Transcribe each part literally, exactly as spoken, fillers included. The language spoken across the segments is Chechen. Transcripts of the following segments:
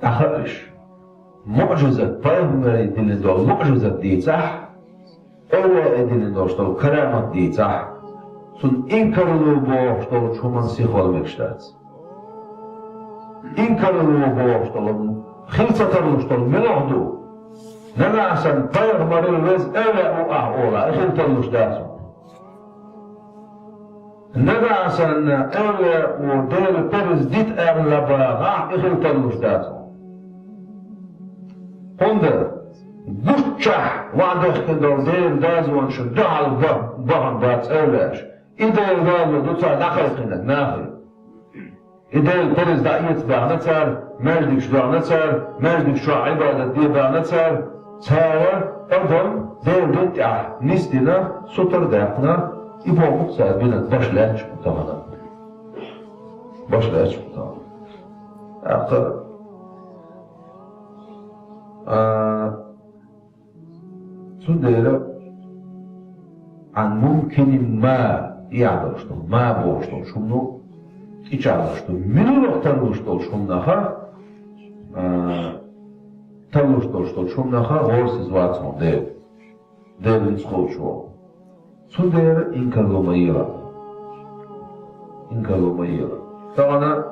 ДӀахаалаш, муӀжизат, пайхамаре дина долу муӀжизат дийцахь, эвлаяэ дина долуш долу карамат дийцахь, цунна инкарло бохуш долчу хӀуманна сихвала мегаш дац. Инкарло бохуш долу, хила ца тарлуш долу муьлха ду? Нагахь санна пайхамарел веза эвлаяъ ву ахь олахь, и хила тарлуш дац. Нагахь санна эвлаяъ ву Делан парз дита аьлла бахахь, и хила тарлуш дац. ХӀунда гуччахь ваӀда дехкина долу Делан дозанашна дуьхьал бахана бац эвлаяаш. И Делан доза ду цара дӀакхайкхинарг нахе. И Делан парз дӀаэца баьхна цара, маьждигаш доьхна цара, маьждигаш чохь Ӏибадат де баьхна цара, цара адам Делан дин тӀехь нисдина, сутара даьккхина, и бохург цара бина баш лаьтташ бу тахана. Баш лаьтташ бу тахана. ТӀаккха, а, Цундела Ӏан мумкинин ма, тӀехь долуш долу, ма бохуш долу хӀума, тӀечӀагӀлуш долу, муьлхха тарлуш долу хӀуманах, а, тарлуш долуш долу хӀуманах гӀорасиз вац хьуна Дела, Дела ницкъ кхочуш волу. Цундела инкарло ма елахь. Инкарло ма елахь. Тахана,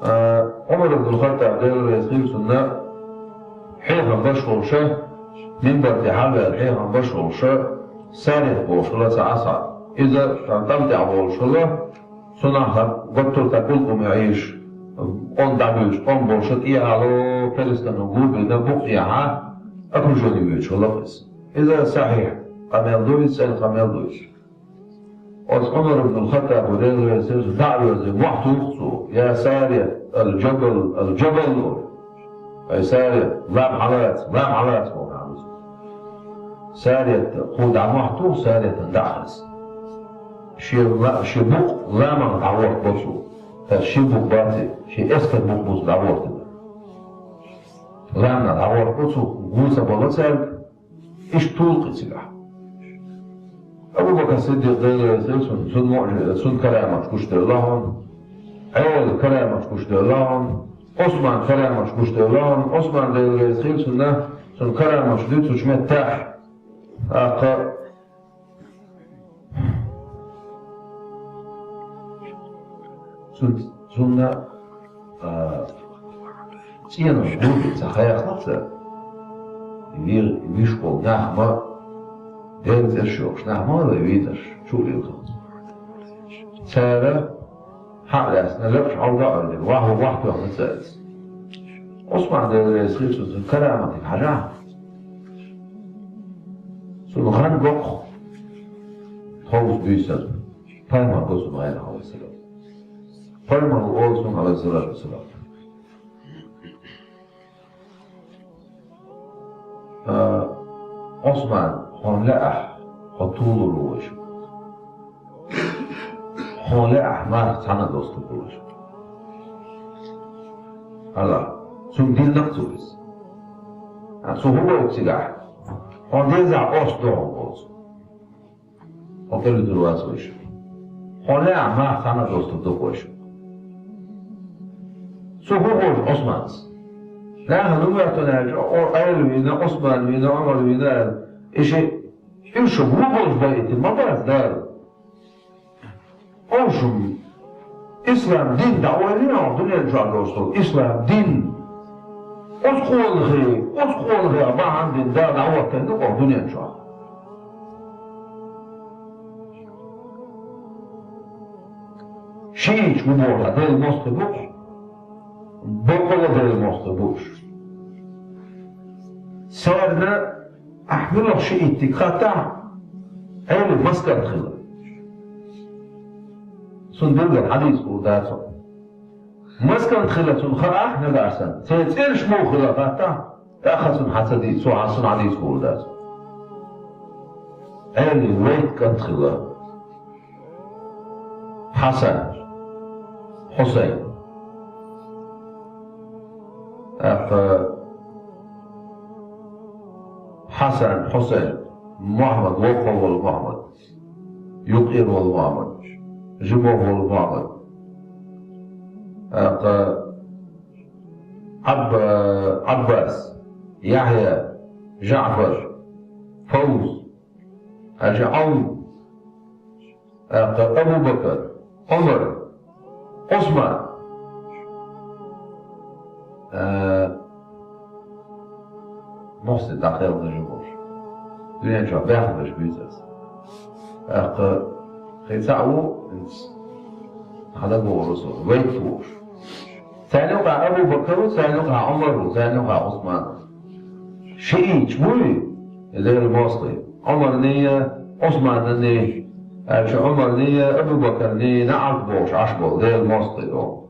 а, Ӏумар ибн Хаттаб, Дела реза хила цунна, хьехам беш волуша, минбар тӀе хьалаваьлла хьехам беш волуша, Сарет бохуш хилла цхьа асхьаб. Иза цхьана тӀам тӀехь волуш хилла, цунах гуттар а тӀе кӀулкъам Ӏийш, къон дӀабуьйлуш, къон болуша тӀехьало, перестано гу бина, букъ яхьа, окружение воьдуш хилла иза. Иза сахьихь къамел ду иза, цӀена къамел ду иза. Оцу Ӏумар ибн Хаттаб, Дела реза хила цунна, дӀа а вевзина, мохь туху цо: «Я Сарет, ал-Джабал, ал-Джабал», — олу. «Ай Сарет, лам хьалаца, лам хьалаца», — олу. Сарет кху дӀа мохь туху, Саретан дӀа а хезна. Шен ла-, шен букъ ламанах дӀагӀортабо цо. ХӀара шен букъ бац и, шен эскар букъ бу цо дӀагӀортабар. Ламанах дӀагӀортабо цо, гу ца бала цаьрга, иштта туху и цигахь. Абу Бакр Сиддикъ, Дела реза хила цунна, цуьнан муӀжи-, цуьнан караматаш гучуделла хьуна, Ӏелан караматаш гучуделла хьуна, Ӏусманан караматаш гучуделла хьуна, Ӏусман, Дела реза хила цунна, цуьнан караматаш дуьйцучу меттехь, тӀаккха Цун-, цунна, а, цӀенан гӀуллакх ца хьекхалц, вир-, виш болу нах ма, Делан цӀераш йохуш нах ма вай вийнарш, чу а лелхина. Цара хьа а лаьцна, лапаш хьалда а оьллина, ваха-, вахтоьхна цаьрца. Ӏусман, Дела реза хила цунна, цуьнан караматех хьажахь, цуьнан гӀан го-кх тховса буьйсанна. Пайхамар го цунна, гӀайра хьаласалам. Пайхамар олу цунна, гӀалайхиссалату вассалам: «А, Ӏусман, хьуна лаахь, хьо тулур ву вайшимма. Хьуна лаахь, марха цхьаьна а достур ду вайшимма». Ала, цунна дилла-кх цо иза. А, цо хӀун боху цигахь? Хьуна дезахь, ост ду хьуна, боху цо. Хьо кӀелвитур вац вайшимма. Хьо лаахь, марха цхьаьна а достур ду-кх вайшимма. Цо хӀун хууш Ӏусманца? Нахана хӀун моьтту аьлча, о, Ӏела вийна, Ӏусман вийна, Ӏумар вийна аьлла. И ши, уьш ву болуш байъийтина ма бац Дала. Оцу ислам дин дӀаойла хьо дуьнен чохь долуш долу ислам дин. Оцу къонахий, оцу къонахий бахьана дин Дала дӀахӀоттийна ду хьо дуьнен чохь. Шиъиташ ву боху Делан мостагӀий бу уьш, бакъала Делан мостагӀий бу уьш. Царна ахь муьлха шиъиттиг хаттахь, Ӏели маскант хилла. Цунна билггал хьадис гур дац хьо. Маскант хилла цунна хаахь нагахь санна, церан цӀераш муха хилла хаттахь, тӀаккха цунна хьан ца дийца, цо хьан цунна хьадис гур дац. Ӏели вайт кӀант хилла. Хьасан, Хьусайн. ТӀаккха Хьасан, Хьусайн, Мухьаммад, воккхах волу Мухьаммад, юккъера волу Мухьаммад, жимах волу Мухьаммад. ТӀаккха Ӏабба-, Ӏаббас, Яхья, ЖаӀфар, Фавз, Хьажа Ӏавн, тӀаккха Абу Бакар, Ӏумар, Ӏусман, а, Мухсин дӀакхелхаш а болуш. Дуьнен чохь баьхнарш буьйцу аса. ТӀаккха кхин цхьаъ ву, хьан дагавогӀур ву со, вайта ву уьш. Царна юкъахь Абу Бакар ву, царна юкъахь Ӏумар ву, царна юкъахь Ӏусман ву. Шиъ йийцча буй, Делан мостагӀий. Ӏумарний, Ӏусманний, аьлча Ӏумарний, Абу Бакарний, наӀалт бохуш Ӏаш болу Делан мостагӀий догӀу.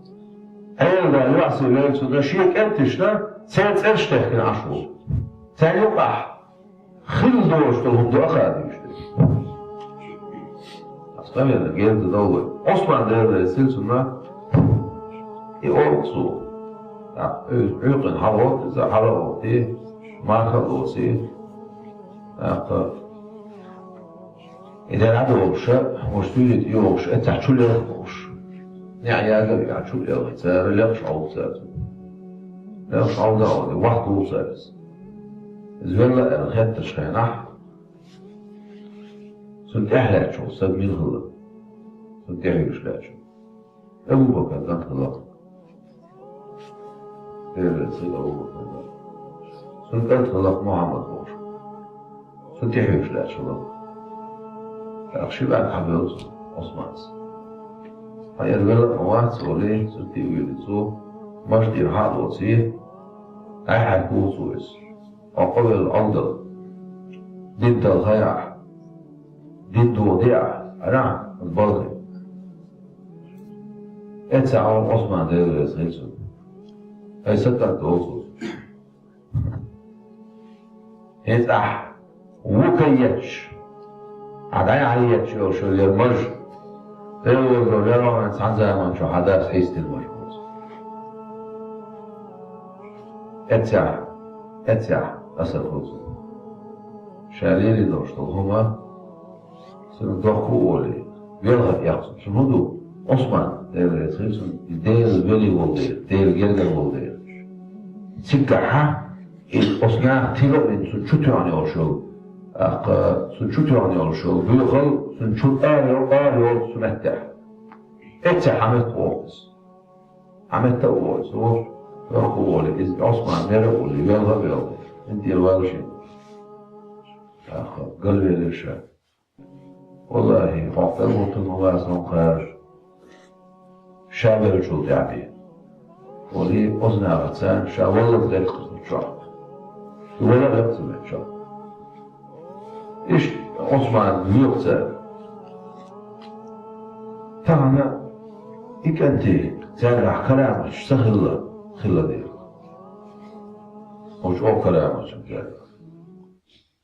Ӏела да йоӀ сий веллачунна шен кӀенташна церан цӀераш техкина Ӏаш ву. Царна юкъахь хила долуш долу хӀума ду ахадийша. Аса къамелна герга довлой. Ӏусман Дела реза хила цунна, и олу цо. ТӀаккха Ӏуьйкъина хьалагӀовтта иза, хьалагӀовттий, марха а лоций. ТӀаккха и дерриг а долуша, ваша суьйрийта йогӀуша, эццахь чу лелха бохуш. НеӀ яга а веана чу лелхий, цара лелхаш Ӏовду цара цунна. Лелхаш Ӏовда а Ӏовдий, вахт ву цара иза. Иза велла аьлла хеттачу хенахь, цунна тӀаьхьа лаьтташ волу стаг мила хилла? Цунна тӀаьхьа йолуш лаьтташ волу. Абу Бакар кӀант хилла-кх. Дела реза хила Абу Бакарна. Цунна кӀант хилла-кх Мухьаммад бохуш. Цунна тӀаьхьа йолуш лаьтташ хилла-кх. ТӀаккха ши бӀаьрг хьабевлла цо, Ӏусманца. Хьан яра велла а ма вац, олий, цунна тӀе а вуьйлий цо, маж тӀера хьа а лоций, дӀай-хьаьрк ву цо иза. Хьо къа велла Ӏовдал. Дин талхай ахь. Дин доху де ахь. Арахь, аса балхе. Эццахь Ӏо Ӏусман Дела реза хила цунна. Ай, са кӀант долу цо. ХӀинца ахь вукху етташ, ахь дӀай-хьа етташ йолуш йолу яра маж, Делан везачу Везачу Эло цхьана заманчохь хьан дас хьийстина маж бу иза. Эццахь, эццахь, аса хуьлу цунна. Ша лелийна долуш долу хӀума, цуьнан дохко а волий, велха а эккху цунна. Цуьнан хӀун ду? Ӏусман, Дела реза хила цунна, и Делан вели волу дела, Делан гергара волу дела. Цигахь, и оцу наха тига а вина, цунна чу тоьхна йолуш йолу, тӀаккха цунна чу тоьхна йолуш йолу боьхалла, цунна чу ара йо-, ара йолу цу меттехь. Эццахь хьан метта вогӀу иза? Хьан метта а вогӀу иза, вогӀу, вогӀу а волий, иза Ӏусман мера а волий, велха а велхий, хӀинца тӀера валла шена. ТӀаккха галвелира ша. Валлахи, хьо кӀелхьартан ма вацара хьуна кхара. Ша веллачул тӀаьхьа бен. Вале, оцу нахаца ша валлалц дерг кхуза чохь. Вала а веккха ца мега чохь. Иштта Ӏусман лоьху цара. Тахана и кӀанте цаьргахь караматаш ца хилла, хилла дела. Оцу чӀогӀа караматаш цаьргахь.